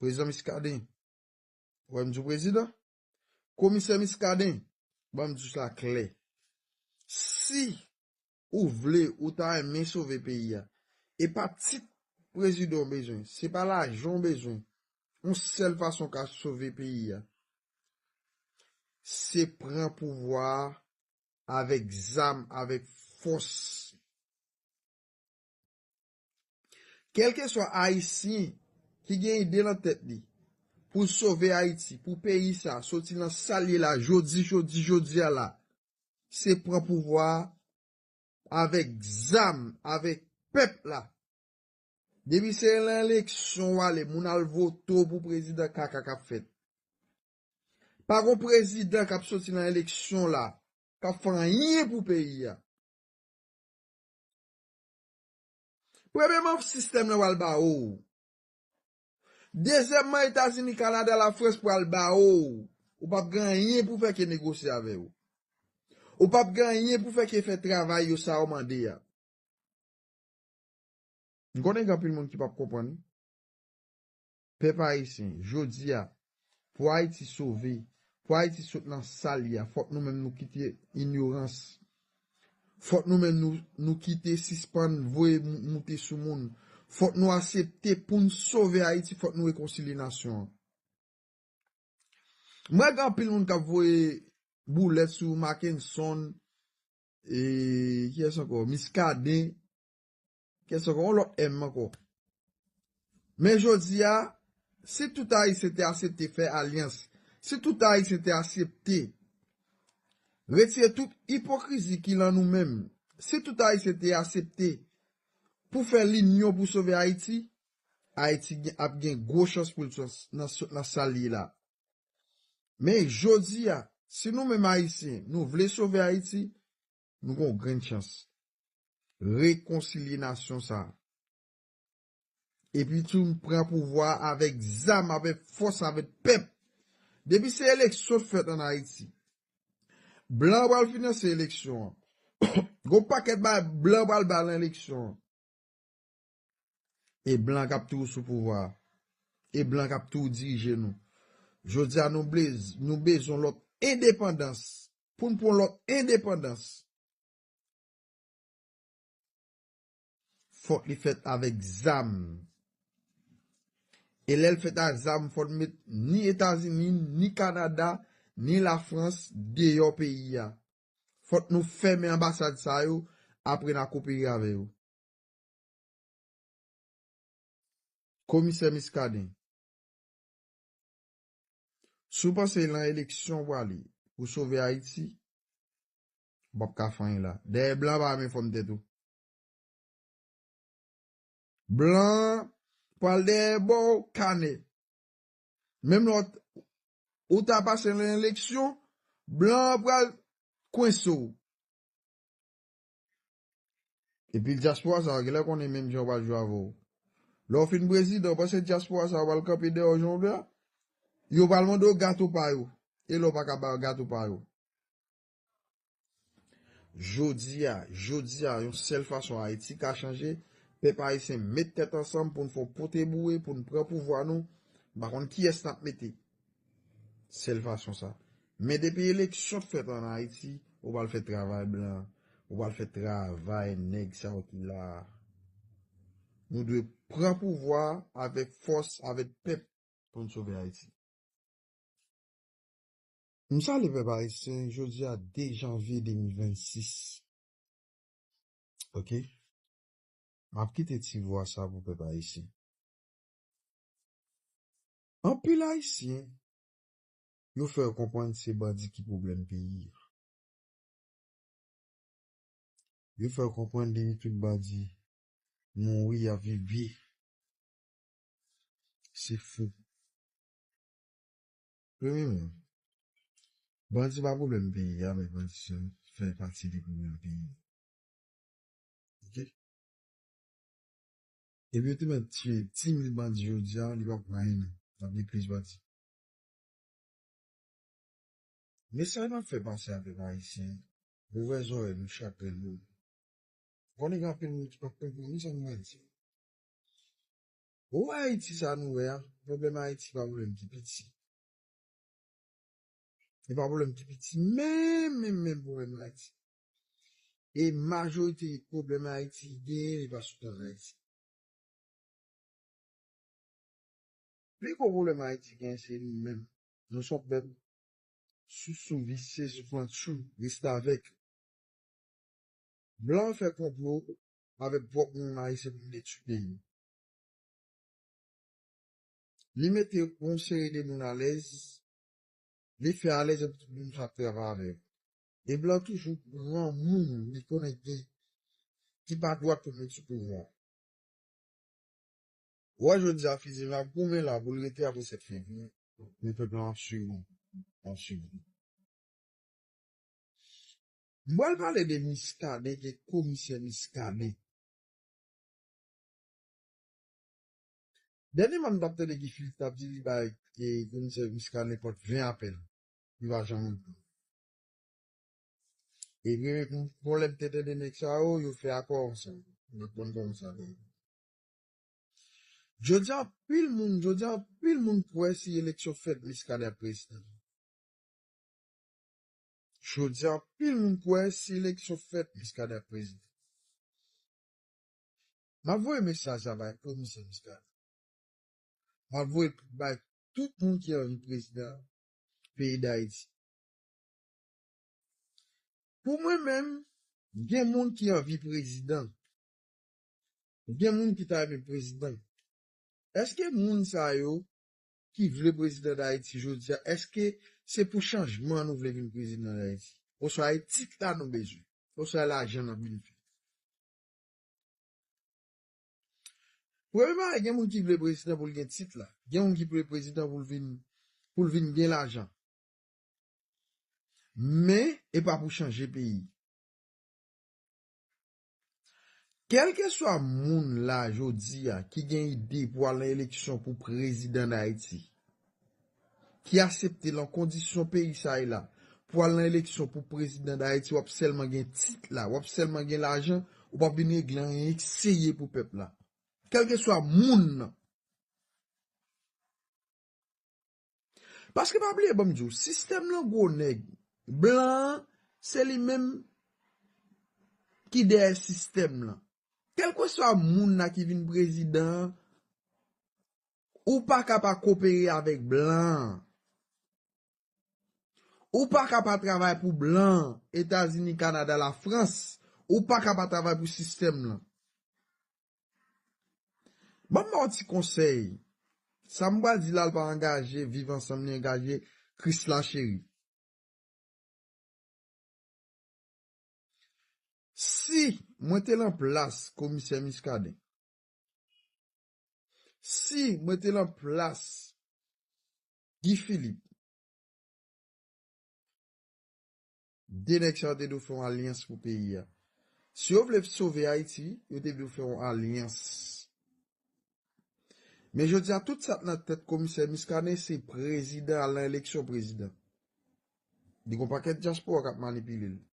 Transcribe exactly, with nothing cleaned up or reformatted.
Prezidan Muscadin. Ou wè m di w prezidan? Komisè Muscadin, ban m di w sa klè. Si ou vle, ou ta renmen sove peyi a, e pa tit prezidan w bezwen, se pa lajan w bezwen. Yon sèl fason w ka sove peyi a, se pran pouvwa a avèk zam, avèk fòs. Kèlkeswa Ayisyen ki gen ide nan tèt li pou l sove Ayiti, pou peyi sa soti nan sa l ye la, jodi, jodi, jodi a la, se pran pouvwa a avèk zam, avèk pèp la. Depi se nan eleksyon w ale, moun al vote w pou prezidan kaka k ap fèt. Pa gon prezidan k ap soti nan eleksyon la k ap fè anyen pou peyi a. Premyèman, sistèm nan pral ba ou. Dezyèmman, Etazini, Kanada, Lafrans pral ba ou. Ou p ap gen anyen pou fè ke negosye avè yo. Ou p ap gen anyen pou fè ke fè travay yo sa yo mande a. M konnen gen anpil moun ki p ap konprann. Pèp ayisyen, jodi a, pou Ayiti sove, pou Ayiti sot nan sa l ye a, fòk nou menm nou kite inyorans. Fòk nou menm nou, nou kite sispann voye mou- moute sou moun. Fòk nou aksepte pou n sove Ayiti, fòk nou rekonsilye nasyon an. M wè gen anpil moun k ap voye boulèt sou Mackenson, e, kiyès ankò? Muscadin, kiyès ankò? Yon lòt M ankò. Men jodi a, si tout Ayisyen te aksepte fè alyans, si tout Ayisyen te aksepte retire tout ipokrizi ki lan nou menm, si tout Ayisyen te aksepte pou fè linyon pou sove Ayiti, Ayiti gen- ap gen gwo chans pou l sot nan, sot nan sa l ye la. Men jodi a, si nou menm Ayisyen, nou vle sove Ayiti, nou gen yon grenn chans. Rekonsilye nasyon sa a. Epi tou pran pouvwa a avèk zam, avèk fòs, avèk pèp. Depi se eleksyon k fèt ann Ayiti, blan pral finanse eleksyon an. Gon pakèt bagay blan pral bay nan eleksyon an. E blan k ap toujou sou pouvwa a. E blan k ap toujou dirije nou. Jodi a, nou, blez- nou bezwen lòt endepandans. Pou n pran lòt endepandans, fòk li fèt avèk zam. E lè l fèt ak zam, fòk n met ni Etazini, ni Kanada, ni Lafrans deyò peyi a. Fòk nou fèmen anbasad sa yo, apre n a kopere avè yo. Komisè Muscadin, si w panse nan eleksyon w prale pou sove Ayiti, w p ap ka fè anyen la. Dèyè blan pa renmen fòm tèt ou. Blan pral dèyè bò w kanè. Menm lè w t- ou ta pase nan eleksyon, blan an pral kwense w. Epi dyaspora sa a, genlè konnen menm jan yo pral jwe avè w. Lè w fin prezidan, w panse dyaspora sa a pral kanpe dèyè w jan w vle a? Yo pral mande w gato pa yo. E lè w pa ka ba yo gato pa yo. Jodi a, jodi a, yon sèl fason Ayiti ka chanje, pèp ayisyen met tèt ansanm pou n fè yon pote boure, pou n pran pouvwa nou. M pa konn kiyès n ap mete. Sèl fason sa. Men depi eleksyon fèt ann Ayiti, ou pral fè travay blan, ou pral fè travay nèg sa yo ki la a. Nou dwe pran pouvwa avèk fòs, avèk pèp pou n sove Ayiti. M salye pèp ayisyen, jodi a de janvye de mil vennsis. Oke? M ap kite ti vwa sa pou pèp ayisyen. Anpil ayisyen, yo fè yo konprann se bandi ki pwoblèm peyi a. Yo fè yo konprann depi tout bandi mouri, y ap viv byen. Se fou. Premyèman, bandi pa pwoblèm peyi a, men bandi se fè pati de pwoblèm peyi a. Oke? Epi yo te mèt tiye dis mil bandi jodi a, li p ap anyen non. L ap gen plis bandi. Mesaj m ap fè pase a pèp ayisyen, ouvè zòrèy nou, chak grenn nou. Konnen gen anpil moun ki p ap konprann sa m pral di. Ou wè Ayiti sa nou wè a, pwoblèm Ayiti pa pwoblèm ki piti. E pa pwoblèm ki piti, menm, menm, menm pwoblèm Ayiti. E majorite pwoblèm Ayiti genyen, li pa sou tèt Ayiti. Pi gwo pwoblèm Ayiti genyen, se nou menm. Nou se yon pèp sousou, visye, souflantchou, restavèk. Blan fè konplo avèk pwòp moun ayisyen pou nou detwi peyi. Li mete yon seri de moun alèz, li fè alèz epi tout moun sa ap travay avè yo. E blan toujou pran moun li konnen ki, ki pa dwat pou met sou pouvwa. Ou wè jodi a Fizi ap goumen la pou l rete apre sèt fevriye. Men pèp la ap swiv, ap swiv. M pral pale de Muscadin, de komisè Muscadin. Dènyèman, m t ap tande Guy Philippe t ap di li bay, e, komisè Muscadin nenpòt ven apèl. Li pa janm reponn. E gen, bon, lè m te tande nèg sa yo, yo fè akò ansanm. Yo konn kòman sa ye. Jodi a, anpil moun, jodi a, anpil moun kwè si eleksyon fèt, Muscadin ap prezidan. Jodi a, anpil moun kwè si eleksyon fèt, Muscadin ap prezidan. M ap voye mesaj la bay komisè Muscadin. M ap voye l bay tout moun ki anvi prezidan peyi Dayiti. Pou mwen menm, gen moun ki anvi prezidan. Gen moun ki ta renmen prezidan. Èske moun sa yo ki vle prezidan Dayiti jodi a, èske se pou chanjman nou vle vin prezidan Dayiti? Oswa e tit la nou bezwen? Oswa lajan n ap vin fè? Premye bagay, gen moun ki vle prezidan pou l gen tit la. Gen moun ki vle prezidan pou l vin, pou l vin gen lajan. Men, e pa pou chanje peyi. Kèlkeswa moun la jodi a ki gen ide pou al nan eleksyon pou prezidan Dayiti, ki aksepte lan kondisyon peyi sa ye la, pou al nan eleksyon pou prezidan Dayiti, w ap sèlman gen tit la, w ap sèlman gen lajan, ou p ap vin regle anyen, eseye pou pèp la. Kèlkeswa moun nan. Paske pa bliye, ban m di w, sistèm lan gwo nèg. Blan an, se li menm ki dèyè sistèm lan. Kèlkeswa moun nan ki vin prezidan an, ou pa ka pa kopere avèk blan an. Ou pa ka pa travay pou blan an, Etazini, Kanada, Lafrans. Ou pa ka pa travay pou sistèm lan. Ban m ba w ti konsèy. Sa m pral di la, l pa angaje Viv Ansanm, li angaje Krisla Cheri. Si mwen te lan plas komisè Muscadin, si mwen te lan plas Guy Philippe, de nèg sa yo te dwe fè yon alyans pou peyi a. Si yo vle sove Ayiti, yo te dwe fè yon alyans. Men jodi a, tout sa k nan tèt komisè Muscadin, se prezidan, al nan eleksyon prezidan. Li gon pakèt dyaspora k ap manipile l.